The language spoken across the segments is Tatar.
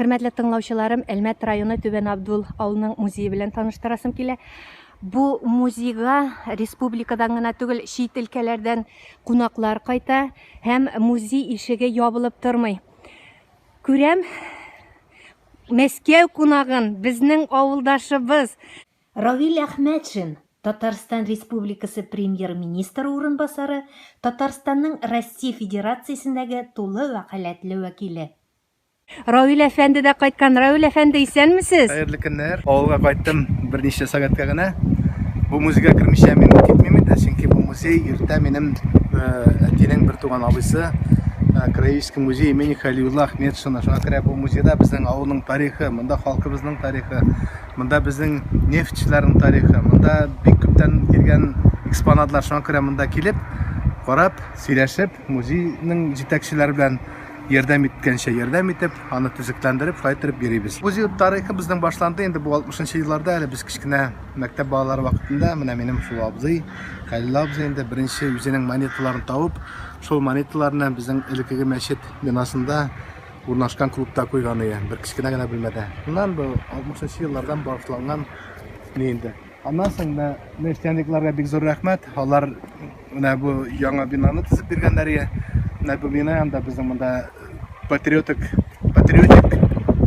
Хөрмәтле тыңлаучыларым, Әлмәт районы Түбән Абдул авылының музее белән таныштырасым килә. Бу музейга республикадан гына түгел, чит өлкәләрдән кунаклар кайта һәм музей ишеге ябылып тормый. Күрәм, Мәскәү кунагын, безнең авылдашыбыз Равил Әхмәтшин, Татарстан Республикасы Премьер-министры урынбасары, Татарстанның Россия Федерациясендәге тулы вәкаләтле вәкиле. Равил әфәнде дә кайткан. Равил әфәнде, исәнмесез? Хәерле көннәр. Авылга кайттым берничә сәгатькә генә. Бу музейга кермичә мин китмим инде, чөнки бу музей йөртә минем әтинең бертуган абыйсы. Краеведческий музей имени Халиулла Ахметшина. Шуңа күрә бу музейда безнең авылның тарихы, монда халкыбызның тарихы, Монда безнең нефтьчеләрнең тарихы, монда бик күптән килгән экспонатлар, шуңа күрә монда килеп, карап, сөйләшеп, музейның җитәкчеләре белән ярдәм иткәнчә ярдәм итеп, аны төзекләндереп, шулай иттереп йөрибез. Музей тарихы безнең башланды инде бу 60 елларда, әле без кечкенә мәктәп балалары вакытында, менә минем шул абзый, Хәлил абзый инде беренче үзенең монеталарын табып, шул монеталарны безнең элеккеге мәчет бинасында урнашкан клубта куйган ие, бер кечкенә генә бүлмәдә. Шуннан бу 60 еллардан башланган ни инде. Аннан соң менә нефтяникларга бик зур рәхмәт. Алар менә бу яңа бинаны төзеп биргәннәр ие. Менә бу бина янында безнең монда патриотик патриотик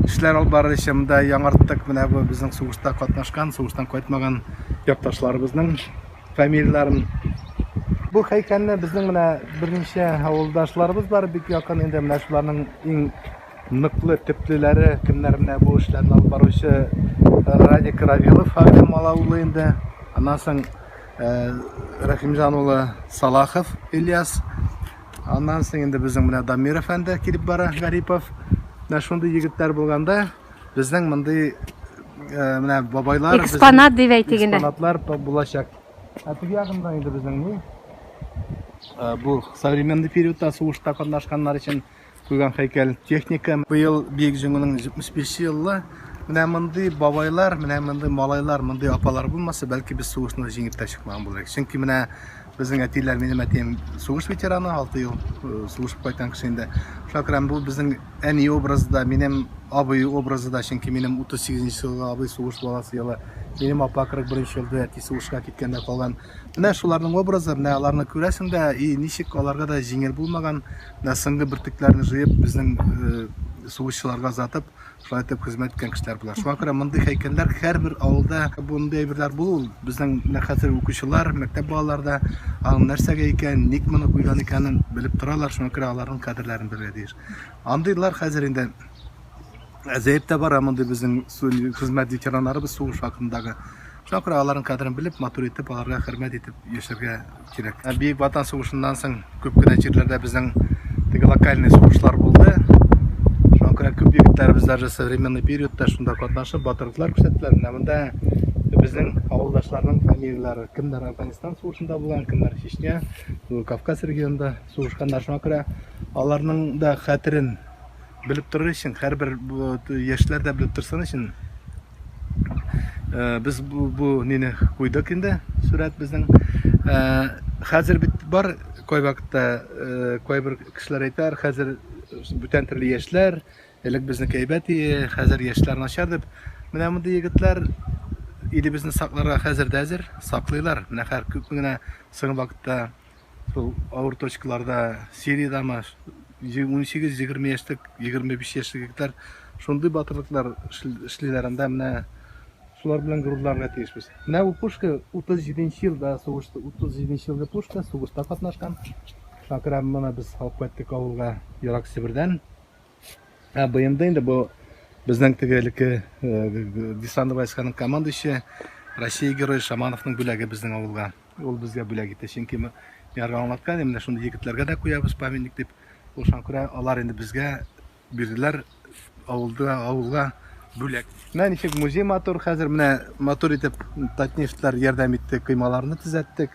эшләр алып барыр өчен монда яңарттык. Менә бу безнең сугышта катнашкан, сугыштан кайтмаган якташларыбызның фамилияләрен. Бу һәйкәлне безнең менә берничә авылдашларыбыз бар, бик якын инде менә шуларның иң ныклы, төплеләре, кемнәр менә бу эшләрне алып баручы э, Радик Равилов Артем улы инде. Аннан соң э, Рәхимҗан улы Салахов Ильяс. Аннан соң инде безнең менә Дамир әфәнде килеп бара, Гарипов. Менә шундый егетләр булганда, Безнең мондый э, менә бабайлар экспонат дип әйтик инде. Экспонатлар булачак. Ә теге ягында инде безнең ни? Э, бу современный периодта сугышта катнашканнар өчен куйган һәйкәл, техника. Быел Бөек Җиңүнең 75 еллы. Менә мондый бабайлар, менә мондый малайлар, мондый апалар булмаса, бәлки без сугышны җиңеп тә чыкмаган булыр идек. Чөнки менә безнең әтиләр, минем әтием сугыш ветераны, 6 ел э, сугышып кайткан кеше инде. Шуңа күрә бу безнең Әни образы да, минем абый образы да, чөнки минем 38 нче елгы абый сугыш баласы елы, минем апа 41 нче елда әти сугышка киткәндә калган. Менә шуларның образы, менә аларны күрәсең дә, и ничек аларга да җиңел булмаган, менә соңгы бөртекләрне җыеп, безнең э, сугышчыларга озатып, шулай итеп хезмәт иткән кешеләр болар. Шуңа күрә мондый һәйкәлләр һәрбер авылда мондый әйберләр булу, безнең менә хәзер укучылар, мәктәп балалары да аның нәрсәгә икән, ник моны куйган икәнен белеп торалар, шуңа күрә аларның кадерләрен белергә тиеш. Андыйлар хәзер инде әзәеп тә бара, мондый безнең хезмәт ветераннарыбыз сугыш вакытындагы. Шуңа күрә аларның кадерен белеп, матур итеп, аларга хөрмәт итеп яшәргә кирәк. Ә Бөек Ватан сугышыннан соң күп кенә җирләрдә безнең теге локальный сугышлар булды. Шуңа күрә күп егетләребез даже современный периодта шунда катнашып, батырлыклар күрсәттеләр. Менә монда безнең авылдашларның фамилияләре, кемнәр Афганистан сугышында булган, кемнәр Чечня, Кавказ регионында сугышканнар. Шуңа күрә аларның да хәтерен белеп торыр өчен, һәрбер яшьләр дә белеп торсын өчен э, без бу, бу нине куйдык инде, сурәт безнең. Э, хәзер бит бар кайвакытта э, кайбер кешеләр әйтәр, хәзер бүтән төрле яшьләр, элек безнеке әйбәт иде, хәзер яшьләр начар дип. Менә мондый егетләр илебезне сакларга хәзер дә әзер, саклыйлар. Менә хәзер күпме генә соңгы вакытта Шул авыр точкаларда Сириядәме 18-20 яшьлек, 25 яшьлек егетләр шундый батырлыклар эшлиләр анда, менә шулар белән горурланырга тиешбез. Менә бу пушка 37 елда сугышта, 37 елгы пушка сугышта катнашкан. Шуңа күрә моны без алып кайттык авылга ерак Себердән. Ә БМД инде бу безнең теге элекке э, десант войсканың командующие Россия герое Шамановның бүләге безнең авылга. Ул безгә бүләк итте, чөнки мин аларга аңлаткан идем, менә шундый егетләргә дә куябыз памятник дип. Ул шуңа күрә алар инде безгә бирделәр авылда авылга бүләк. Менә ничек музей матур хәзер, менә матур итеп Татнефтьләр ярдәм итте, коймаларны төзәттек.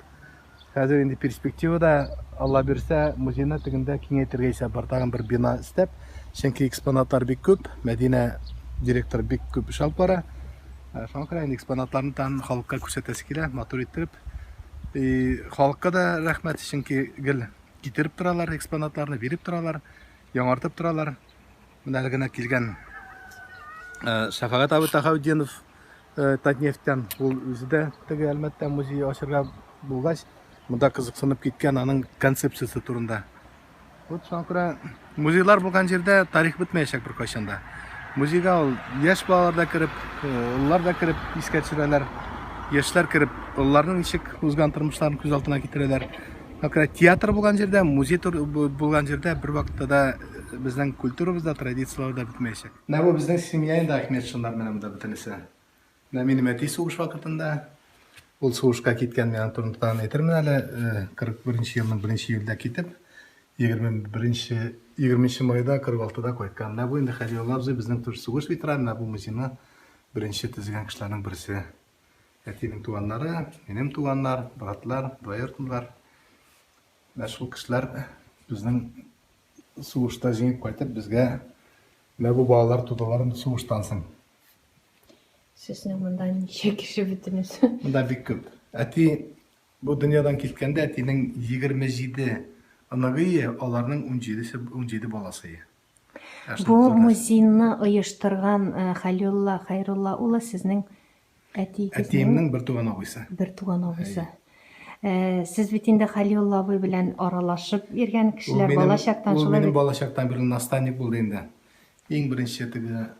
Хәзер инде перспективада, Алла бирсә, музейны тегендә киңәйтергә исәп бар, тагын бер бина өстәп, чөнки экспонатлар бик күп, Мәдинә директор бик күп эш алып бара. Ә, шуңа күрә инде экспонатларны тагын халыкка күрсәтәсе килә, матур иттереп. И халыкка да рәхмәт, чөнки гел китереп торалар экспонатларны, биреп торалар, яңартып торалар. Менә әле генә килгән Шәфәгать абый Тахаутдинов Татнефтьтән, ул үзе дә теге Әлмәттә музей ачырга булгач, монда кызыксынып киткән аның концепциясе турында. Вот шуңа күрә музейлар булган җирдә тарих бетмәячәк беркайчан да. Музейга ул яшь балалар да кереп, олылар да кереп искә төшерәләр. Яшьләр кереп, олыларның ничек узган тормышларын күз алдына китерәләр. Шуңа күрә театр булган җирдә, музей булган җирдә бервакытта да безнең культурабыз да, традицияләр дә бетмәячәк. Менә бу безнең семья инде, Ахметшиннар менә монда бөтенесе. Менә минем әти сугыш вакытында, ул сугышка киткән, мин аның турында тагын әйтермен әле, 41 нче елның 1 июльдә китеп, 21 20 майда 46-да кайткан. Менә бу инде Хәлиулла абзый безнең тоже сугыш ветераны, менә бу музейны беренче төзегән кешеләрнең берсе. Әтинең туганнары, минем туганнар, братлар, двоюродныйлар. Менә шул кешеләр безнең сугышта җиңеп кайтып, безгә менә бу балалар тудылар инде сугыштан соң. Сезнең монда ничә кеше бөтенесе? Монда бик күп. Әти бу дөньядан киткәндә әтинең 27 оныгы ие, аларның 17-се 17 баласы ие. Бу музейны оештырган э, Хәлиулла Хәйрулла улы сезнең әтиегезнең Әтиемнең бертуган абыйсы. Бертуган абыйсы. Э, сез бит инде Хәлиулла абый белән аралашып йөргән кешеләр балачактан шулай. Ул минем балачактан бирле наставник булды инде. Иң беренче теге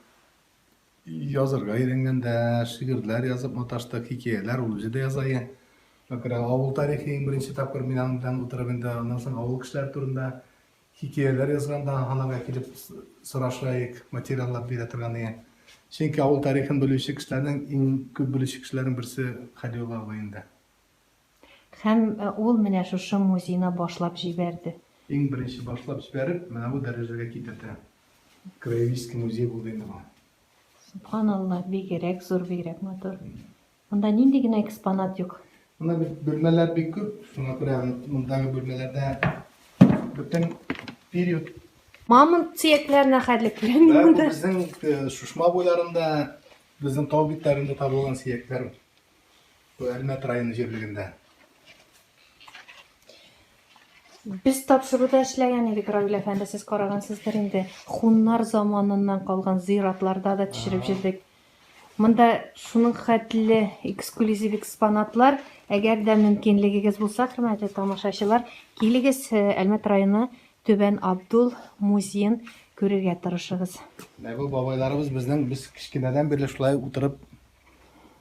Язарга өйрәнгәндә, шигырьләр язып маташтык, хикәяләр ул үзе дә яза иде. Шуңа күрә авыл тарихы иң беренче тапкыр мин аның белән утырып инде, аннан соң авыл кешеләре турында хикәяләр язганда анарга килеп сораша идек, материаллар бирә торган иде. Чөнки авыл тарихын белүче кешеләрнең, иң күп белүче кешеләрнең берсе Хәлиулла абый инде. Һәм ул менә шушы музейны башлап җибәрде. Иң беренче башлап җибәреп, менә бу дәрәҗәгә китерде. Краеведческий музей булды инде бу. Сөбханалла, бигрәк зур, бигрәк матур. Монда нинди генә экспонат юк. Монда бит бүлмәләр бик күп, шуңа күрә мондагы бүлмәләрдә бөтен период. Мамонт сөякләренә хәтле килә монда. Бу безнең Шушма буйларында, безнең тау битләрендә табылган сөякләр. Бу Әлмәт районы җирлегендә. Без тапшыруда эшләгән идек, Равил әфәнде, сез карагансыздыр инде. Хуннар заманыннан калган зиратларда да төшереп җөрдек. Монда шуның хәтле эксклюзив экспонатлар. Әгәр дә мөмкинлегегез булса, хөрмәтле тамашачылар, килегез э, Әлмәт районы Түбән Абдул музеен күрергә тырышыгыз. Менә бу бабайларыбыз безнең без кечкенәдән бирле шулай утырып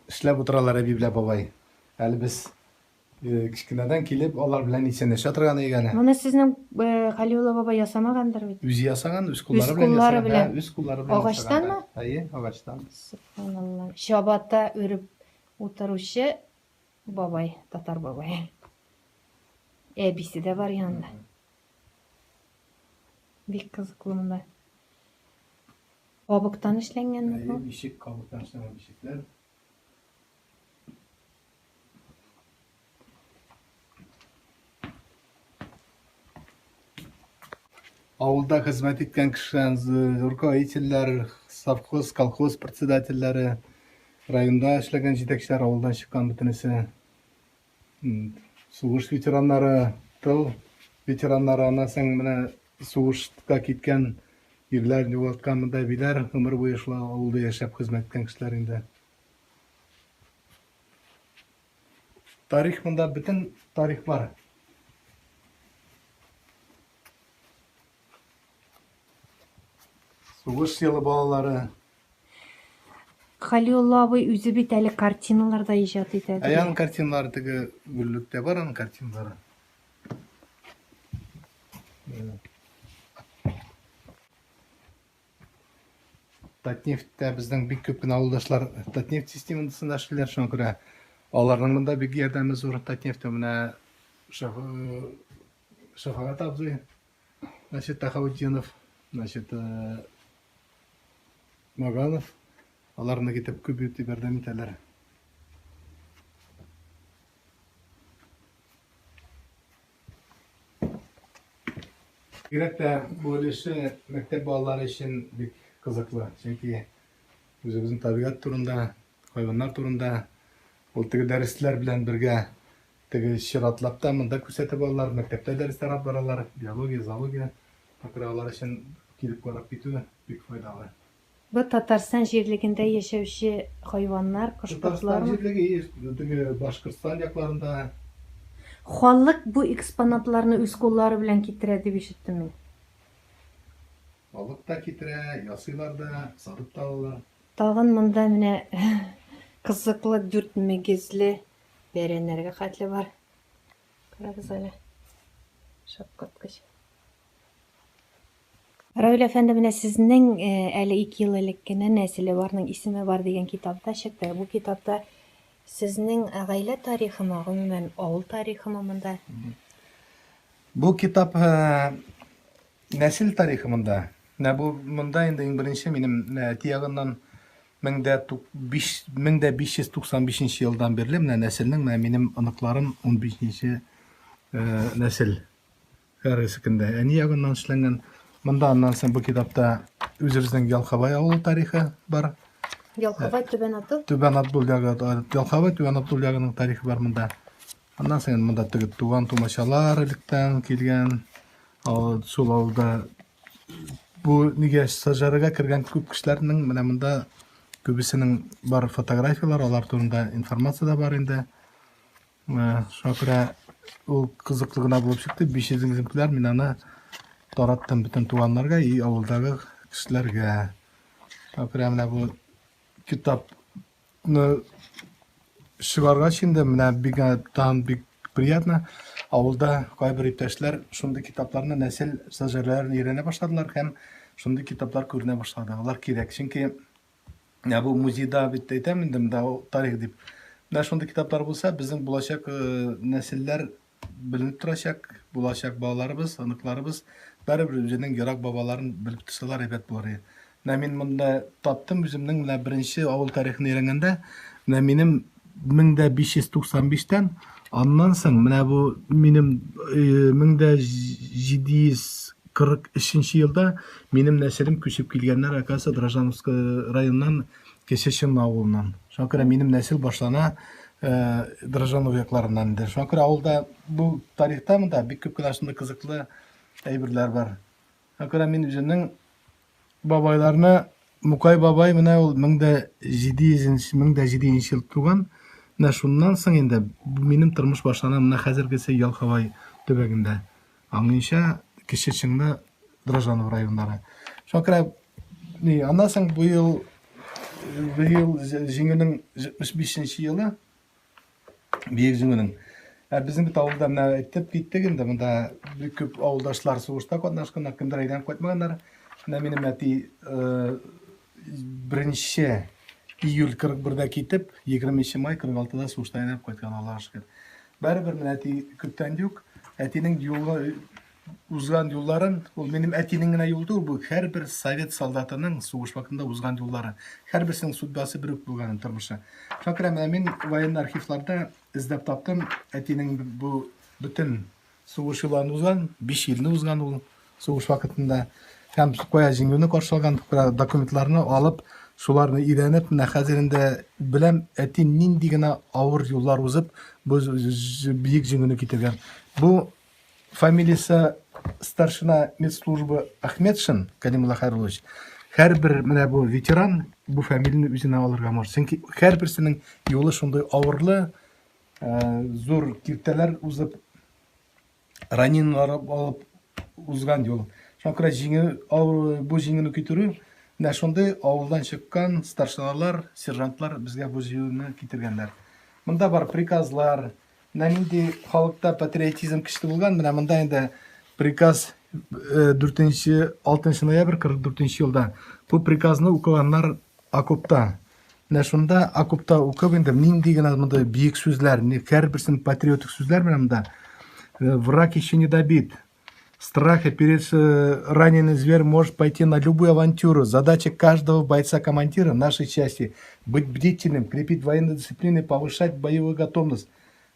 Эшләп утыралар әби белән бабай. Әле без э, кечкенәдән килеп, алар белән исәнләшә торган идек әле. Моны сезнең э, Галиулла бабай ясамагандыр бит? Үзе ясаган, үз куллары белән куллары белән. Үз куллары белән. Агачтанмы? Әйе, агачтан. Субханалла. Чабата өреп утыручы бабай, татар бабай. Әбисе дә бар янында. Бик кызыклы монда. Кабыктан эшләнгәнме бу? Әйе, бишек, кабыктан эшләнгән бишекләр. Авылда хезмәт иткән кешеләр, руководительләр, совхоз, колхоз председательләре, районда эшләгән җитәкчеләр авылдан чыккан бөтенесе. Сугыш ветераннары, тыл ветераннары, аннан соң менә сугышка киткән ирләрен югалткан монда әбиләр, гомер буе шулай авылда яшәп хезмәт иткән кешеләр инде. Тарих монда бөтен тарих бар. Сугыш елы балалары. Халиулла абый үзе бит әле картиналар да иҗат итә. Ә аның картиналары теге гөллектә бар аның картиналары. Татнефтьтә безнең бик күп кенә авылдашлар Татнефть системасында эшлиләр, шуңа күрә аларның монда бик ярдәме зур. Татнефть менә Шәфәгать абзый, значит, Тахаутдинов, значит, э, Маганов, аларны китеп күп итеп ярдәм итәләр. Бигрәк тә бу өлеше мәктәп балалары өчен бик кызыклы, чөнки үзебезнең табигать турында, хайваннар турында ул теге дәресләр белән бергә Теге чиратлап та монда күрсәтә балалар, мәктәптә дәресләр алып баралар, биология, зоология. Шуңа күрә алар өчен килеп карап китү бик файдалы. Бу Татарстан җирлегендә яшәүче хайваннар, Татарстан кош-кортлармы? җирлеге, теге Башкортстан якларында. Халык бу экспонатларны үз куллары белән китерә дип ишеттем мин. Халык та китерә, ясыйлар да, сатып та алалар. Тагын монда менә кызыклы дүрт мөгезле бәрәннәргә хәтле бар. Карагыз әле. Шаккаткыч. Равил әфәнде, менә сезнең э, әле 2 ел элек кенә Нәселе барның исеме бар дигән китапта чыкты. Бу китапта сезнең э, гаилә тарихымы, гомумән авыл тарихымы монда? Бу китап э, нәсел тарихы монда. Менә бу монда инде иң беренче минем әти ягыннан 1595 елдан бирле менә нәселнең менә минем оныкларым 15 нәсел. Һәрберсе көндә әни ягыннан эшләнгән. Монда аннан соң бу китапта үзебезнең Ялхабай авылы тарихы бар. Ялхабай Түбән Атул? Түбән Атул ягы, Ялхабай Түбән Атул ягының тарихы бар монда. Аннан соң монда теге туган тумачалар электән килгән. Шул авылда бу нигә Сажарага кергән күп кешеләрнең менә монда күбесенең бар фотографияләр, алар турында информация да бар инде. Шуңа күрә ул кызыклы гына булып чыкты. 500 экземпляр мин аны тараттым бөтен туганнарга и авылдагы кешеләргә. Шуңа күрә менә бу китапны чыгаргач инде менә бик тагын бик приятно. Авылда кайбер иптәшләр шундый китапларны нәсел шәҗәрәләрен өйрәнә башладылар һәм шундый китаплар күренә башлады. Алар кирәк, чөнки Ә бу музейда бит әйтәм инде, монда тарих дип. Менә шундый китаплар булса, безнең булачак э, нәселләр беленеп торачак, булачак балаларыбыз, оныкларыбыз барыбер үзенең ерак бабаларын белеп торсалар әйбәт булыр иде. Менә мин монда таптым үземнең менә беренче авыл тарихын өйрәнгәндә, менә минем 1595-тән аннан соң менә бу минем 1700 43 елда минем нәселем күчеп килгәннәр, оказывается, Дрожжановский районыннан Кече Чынлы авылыннан. Шуңа күрә минем нәсел башлана э, Дрожжанов якларыннан инде. Шуңа күрә авылда бу тарихта монда бик күп кенә шундый кызыклы әйберләр бар. Шуңа күрә мин үземнең бабайларны Мукай бабай менә ул 1700 1700 ел туган. Менә шуннан соң инде минем тормыш башлана менә хәзергесе Ялхавай төбәгендә. Аңынча Кече Чыңны, Дрожжанов районнары. Шуңа күрә ни, аннан соң бу ел быел Җиңүнең 75 елы, Бөек Җиңүнең. Ә безнең бит авылда менә әйтеп киттек инде, монда бик күп авылдашлар сугышта катнашканнар, кемдер әйләнеп кайтмаганнар. Менә минем әти беренче июль 41-дә китеп, 20 май 46-да сугыштан әйләнеп кайткан, Аллага шөкер. Барыбер менә әти күптән юк. Әтинең юлы узган юлларын, ул минем әтинең генә юлы түгел, бу һәрбер совет солдатының сугыш вакытында узган юллары. Һәрберсенең судьбасы бер үк булган тормышы. Шуңа күрә менә мин военный архивларда эзләп таптым әтинең бу бөтен Сугыш елларын узган, 5 елны узган ул сугыш вакытында. Һәм кая җиңүне каршылаган документларны алып, шуларны өйрәнеп, менә хәзер инде беләм, әти нинди генә авыр юллар узып, бу бөек җиңүне китергән. Бу фамилиясе старшина медслужбы Ахметшин Калимулла Хайруллович. Һәрбер менә бу ветеран бу фамилияне үзенә алырга может. Чөнки һәрберсенең юлы шундый авырлы, зур киртәләр узып, ранениелар алып узган юл. Шуңа күрә җиңү, бу җиңүне китерү, менә шундый авылдан чыккан старшиналар, сержантлар безгә бу җиңүне китергәннәр. Монда бар приказлар, менә нинди халыкта патриотизм көчле булган, менә монда инде приказ 4 6 ноябрь 44 елда. Бу приказны укыганнар окопта. Менә шунда окопта укып инде нинди генә монда бөек сүзләр, һәрберсен патриотик сүзләр менә монда. Э, враг еще не добит. Страха перед э, раненый зверь может пойти на любую авантюру. Задача каждого бойца-командира нашей части – быть бдительным, крепить военную дисциплину, повышать боевую готовность.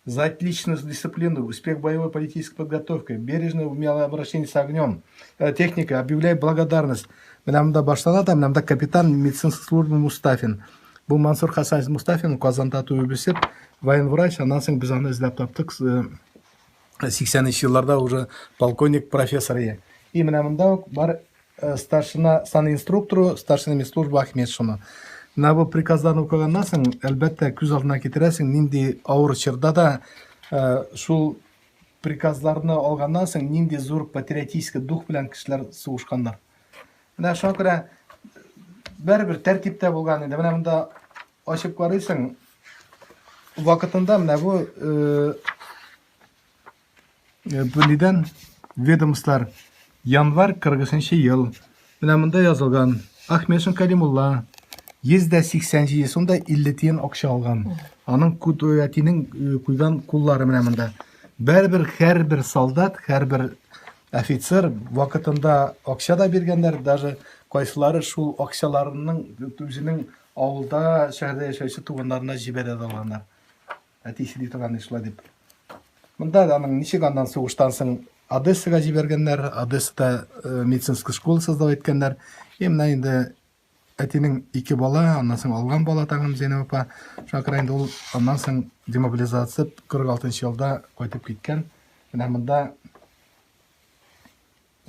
За отличную дисциплину, успех боевой политической подготовки, бережное умелое обращение с огнем, э, техника, объявляю благодарность. Менә монда башлана да, менә монда капитан медицинской службы Мустафин. Бу Мансур Хасанович Мустафин Казанда туып үсеп, военврач, аннан соң без аны эзләп таптык. 80 э, елларда уже полковник профессор. И менә монда ук бар старшина санинструктору, старшина медслужбы Ахмедшину. Менә бу приказларны укыганнан соң, әлбәттә, күз алдына китерәсең, нинди авыр чорда да шул приказларны алганнан соң нинди зур патриотический дух белән кешеләр сугышканнар. Менә шуңа күрә бәрібір тәртиптә булган инде. Менә монда ачып карыйсың, вакытында менә бу бу нидән ведомстволар январь 43 ел. Менә монда язылган Ахмедшин Калимулла 187 сум да 50 тиен акча алган. Аның әтинең куйган куллары менә монда. Бәрібір һәрбер солдат, һәрбер офицер вакытында акча да биргәннәр, даже кайсылары шул акчаларының үзенең авылда, шәһәрдә яшәүче туганнарына җибәрә дә алганнар. Әтисе ди торган шулай дип. Монда да аның ничек аннан сугыштан соң Одессага җибәргәннәр, Одессада медицинский школа создавать иткәннәр. И менә инде әтинең ике бала, аннан соң алган бала тагын Зәйнәб апа. Шуңа күрә инде ул аннан соң демобилизация 46 елда кайтып киткән. Менә монда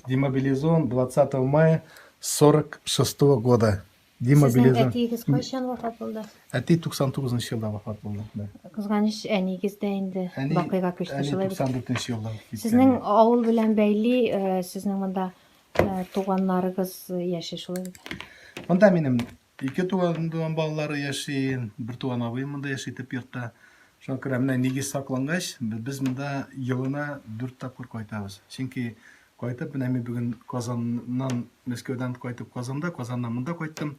демобилизован 20 мая 46 года. Демобилизован. Сезнең әтиегез кайчан вафат булды? Әти 99 елда вафат булды. Кызганыч, әниегез дә инде бакыйга күчте шулай бит. 94 елда. Сезнең авыл белән бәйли, сезнең монда туганнарыгыз яши шулай бит. Монда минем ике туган балалары яши, бер туган абыем монда яши төп йортта. Шуңа күрә менә нигез саклангач, без монда елына 4 тапкыр кайтабыз. Чөнки кайтып, менә мин бүген Казаннан, Мәскәүдән кайтып Казанда, Казаннан монда кайттым.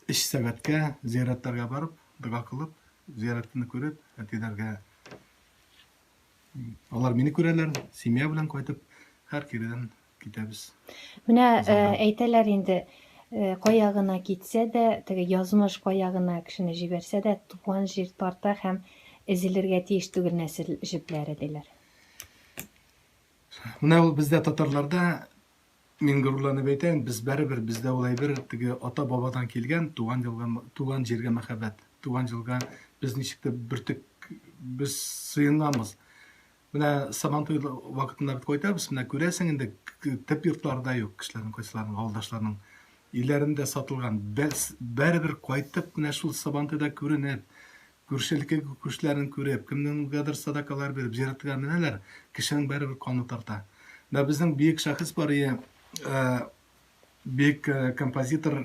3 сәгатькә зияратларга барып, дога кылып, зияратны күреп, әтиләргә алар мине күрәләр, семья белән кайтып, һәр киредән китәбез. Менә әйтәләр инде, кая гына китсә дә, теге язмыш кая гына кешене җибәрсә дә, туган җир тарта һәм өзелергә тиеш түгел нәсел җепләре, диләр. Менә ул бездә татарларда, мин горурланып әйтәм, без барыбер бездә ул әйбер теге ата-бабадан килгән туган елга, туган җиргә мәхәббәт, туган җиргә без ничек тә бөртек без сыенганбыз. Менә Сабантуй вакытында бит кайтабыз, менә күрәсең инде, төп йортлары да юк кешеләрнең кайсыларының, авылдашларның. Өйләрендә сатылган. Бәребер кайтып, менә шул Сабантуйда күренеп, күршелеке күршеләрен күреп, кемнеңгәдер садакалар биреп, зиратка менәләр, кешенең бәребер каны тарта. Менә безнең бөек шәхес бар ие, бөек композитор,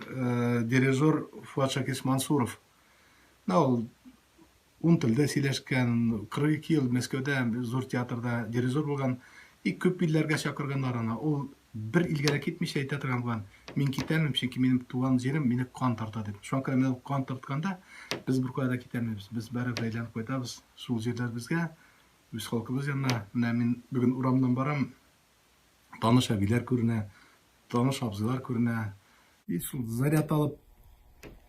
дирижер Фуат Шакирович Мансуров. Менә ул Ун телдә сөйләшкән, 42 ел Мәскәүдә зур театрда дирижер булган. И күп илләргә чакырганнар аны. Ул бер илгә дә китмичә әйтә торган булган, мин китәлмим, чөнки минем туган җирем мине кан тарта дип. Шуңа күрә менә кан тартканда без беркая да китәлмибез. Без барыбер әйләнеп кайтабыз шул җирләребезгә, үз халкыбыз янына. Менә мин бүген урамнан барам, таныш әбиләр күренә, таныш абзыйлар күренә. И шул заряд алып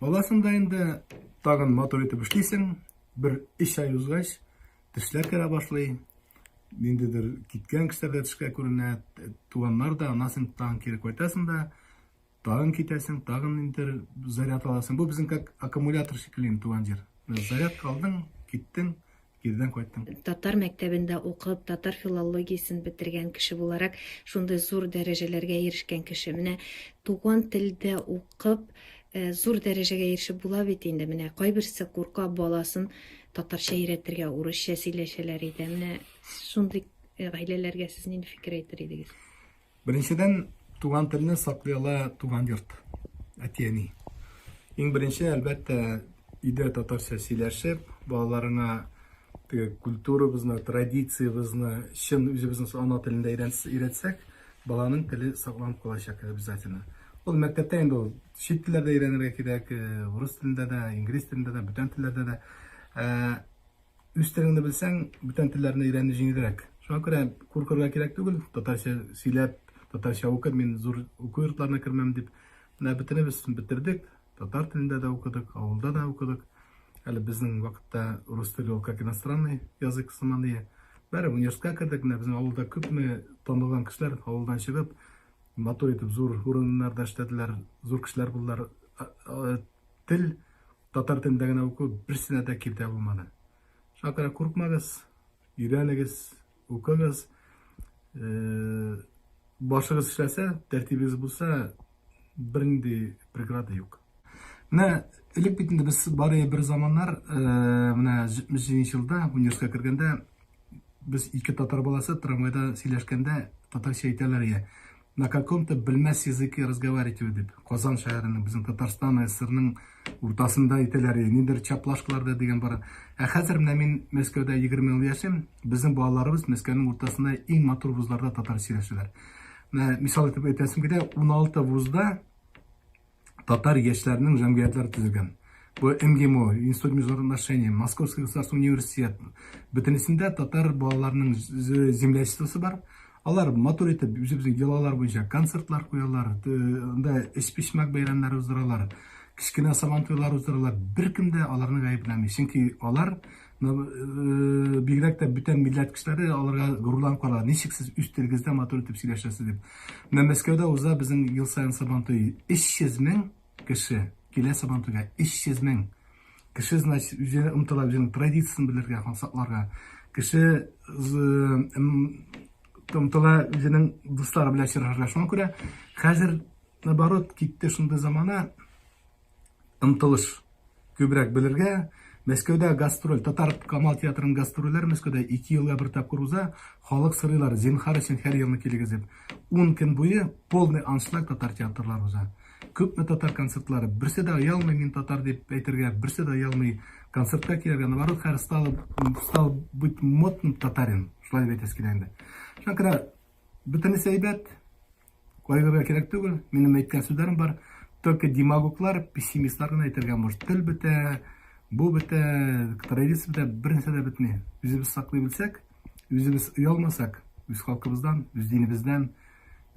аласың да инде, тагын матур итеп эшлисең. Бер өч ай узгач, тешләр керә башлый. Ниндидер киткән кешеләр дә тешкә күренә, туганнар да, аннан соң тагын кире кайтасың да, тагын китәсең, тагын ниндидер заряд аласың. Бу безнең как аккумулятор шикелле инде туган җир. Заряд алдың, киттең, Кирдән кайттым. Татар мәктәбендә укып, татар филологиясен бетергән кеше буларак, шундый зур дәрәҗәләргә ирешкән кеше. Менә туган телдә укып, э, зур дәрәҗәгә ирешеп була бит инде. Менә кайберсе курка баласын татарча өйрәтергә, урысча сөйләшәләр иде. Менә шундый э, гаиләләргә сез нинди фикер әйтер идегез? Беренчедән, туган телне саклый ала туган йорт, әти-әни. Иң беренче, әлбәттә, өйдә татарча сөйләшеп, балаларыңа теге культурабызны, традициябезне чын үзебезнең ана телендә өйрәтсәк, баланың теле сакланып калачак обязательно. Ул мәктәптә инде ул чит телләрдә өйрәнергә кирәк, э, урыс телендә дә, инглиз телендә дә, бүтән телләрдә дә. Э, Үз телеңне белсәң, бүтән телләрне өйрәнү җиңелрәк. Шуңа күрә куркырга кирәк түгел, татарча сөйләп, татарча укып, мин зур уку йортларына кермәм дип. Менә бөтенебез бетердек, татар телендә дә укыдык, авылда да укыдык. Әле безнең вакытта рус теле ул как иностранный язык сыман ие. Бәрі университетка кердек, менә безнең авылда күпме танылган кешеләр авылдан чыгып, матур итеп зур урыннарда эшләделәр, зур кешеләр булдылар. Тел татар телендә генә уку берсенә дә киртә булмады. Шуңа күрә куркмагыз, өйрәнегез, укыгыз. Э, Башыгыз эшләсә, тәртибегез булса, бернинди преграда юк. Менә элек бит инде без бары бер заманнар, э, менә 77 елда университетка кергәндә без ике татар баласы трамвайда сөйләшкәндә татарча әйтәләр я. На каком-то белмәс языке разговаривать дип. Казан шәһәренең, безнең Татарстан СССРның уртасында әйтәләр, нидер чаплашкаларда дигән бар. Ә хәзер менә мин Мәскәүдә 20 ел яшим. Безнең балаларыбыз Мәскәүнең уртасында иң матур вузларда татар сөйләшәләр. Менә мисал итеп әйтәсем килә, 16 вузда татар яшьләренең җәмгыятьләре төзелгән. Бу МГИМО, Институт международных отношений, Московский государственный университет. Бөтенесендә татар балаларының землячествосы бар. Алар матур итеп үзебезнең йолалар буенча концертлар куялар, анда эчпечмәк бәйрәмнәре уздыралар, кечкенә сабантуйлар уздыралар. Беркем дә аларны гаепләми, чөнки алар э, бигрәк тә бүтән милләт кешеләре аларга горурланып каралар. Ничек сез үз телегездә матур итеп сөйләшәсез дип. Менә Мәскәүдә уза безнең ел саен сабантуй. 300 мең кеше килә сабантуйга. 300 мең. Кеше, значит, үзе омтыла үзенең традициясен белергә һәм сакларга. Кеше омтыла үзенең дуслары белән очрашырга. Шуңа күрә хәзер, наоборот, китте шундый замана омтылыш күбрәк белергә. Мәскәүдә гастроль, Татар Камал театрының гастрольләре Мәскәүдә 2 елга бер тапкыр уза. Халык сорыйлар, зинһар өчен һәр елны килегез дип. 10 көн буе полный аншлаг татар театрлары уза. Күпме татар концертлары, берсе дә оялмый мин татар дип әйтергә, берсе дә оялмый концертка килергә. Наоборот, хәзер стало, стал быть модным татарин. Шулай дип әйтәсе килә инде. Шуңа күрә бөтенесе әйбәт, кайгырырга кирәк түгел. Минем әйткән сүзләрем бар. Только демагоглар, пессимистлар гына әйтергә может. Тел бетә, бу бетә, традиция бетә, бернәрсә дә бетми. Үзебез саклый белсәк, үзебез оялмасак, үз халкыбыздан, үз динебездән,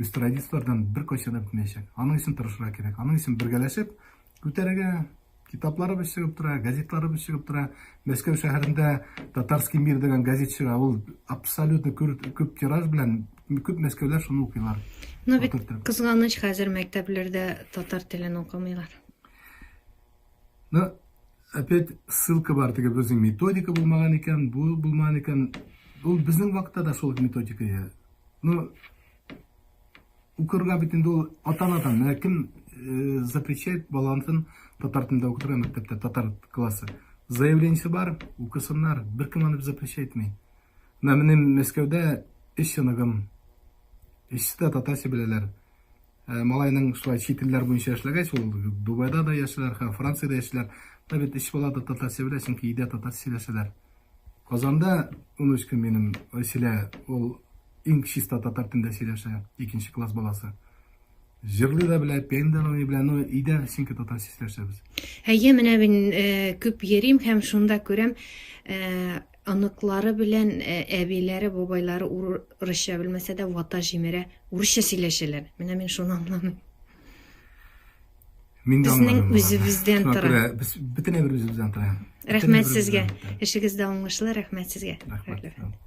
үз традицияләрдән беркайчан да бетмәячәк. Аның өчен тырышырга кирәк. Аның өчен бергәләшеп күтәрергә, китапларыбыз чыгып тора, газетларыбыз чыгып тора. Мәскәү шәһәрендә Татарский мир дигән газет чыга. Ул абсолютно күп тираж белән күп мәскәүләр шуны укыйлар. Но бит кызганыч, хәзер мәктәпләрдә татар телен укымыйлар. Ну, опять ссылка бар, теге безнең методика булмаган икән, бу булмаган икән. Ул безнең вакытта да шул методика. Ну, укырга бит инде ул ата-анадан. Менә кем э, запрещает баласын татар телендә укытырга мәктәптә, татар классы. Заявлениесе бар, укысыннар, беркем аны запрещать итми. Менә минем Мәскәүдә өч оныгым, өчесе дә татарча беләләр. Э, малайның шулай чит илләр буенча эшләгәч, ул Дубайда да яшиләр, һәм Франциядә яшиләр. Менә бит өч бала да татарча белә, чөнки өйдә татарча сөйләшәләр. Казанда внучка минем Айсилә, ул иң чиста татар телендә сөйләшә, икенче класс баласы. Җырлый да белә, пианино да уйный белә, но өйдә чөнки татарча сөйләшәбез. Әйе, менә мин э, күп йөрим һәм шунда күрәм, э, оныклары белән э, әбиләре, бабайлары урысча белмәсә дә вата җимерә, урысча сөйләшәләр. Менә мин шуны аңламыйм. Мин дә Безнең аңламыйм аларны. үзебездән Шуңа тора. күрә без бөтенләй бер үзебездән тора. Рәхмәт сезгә. Эшегездә уңышлы, рәхмәт сезгә. Рәхмәт. Рәхмәт.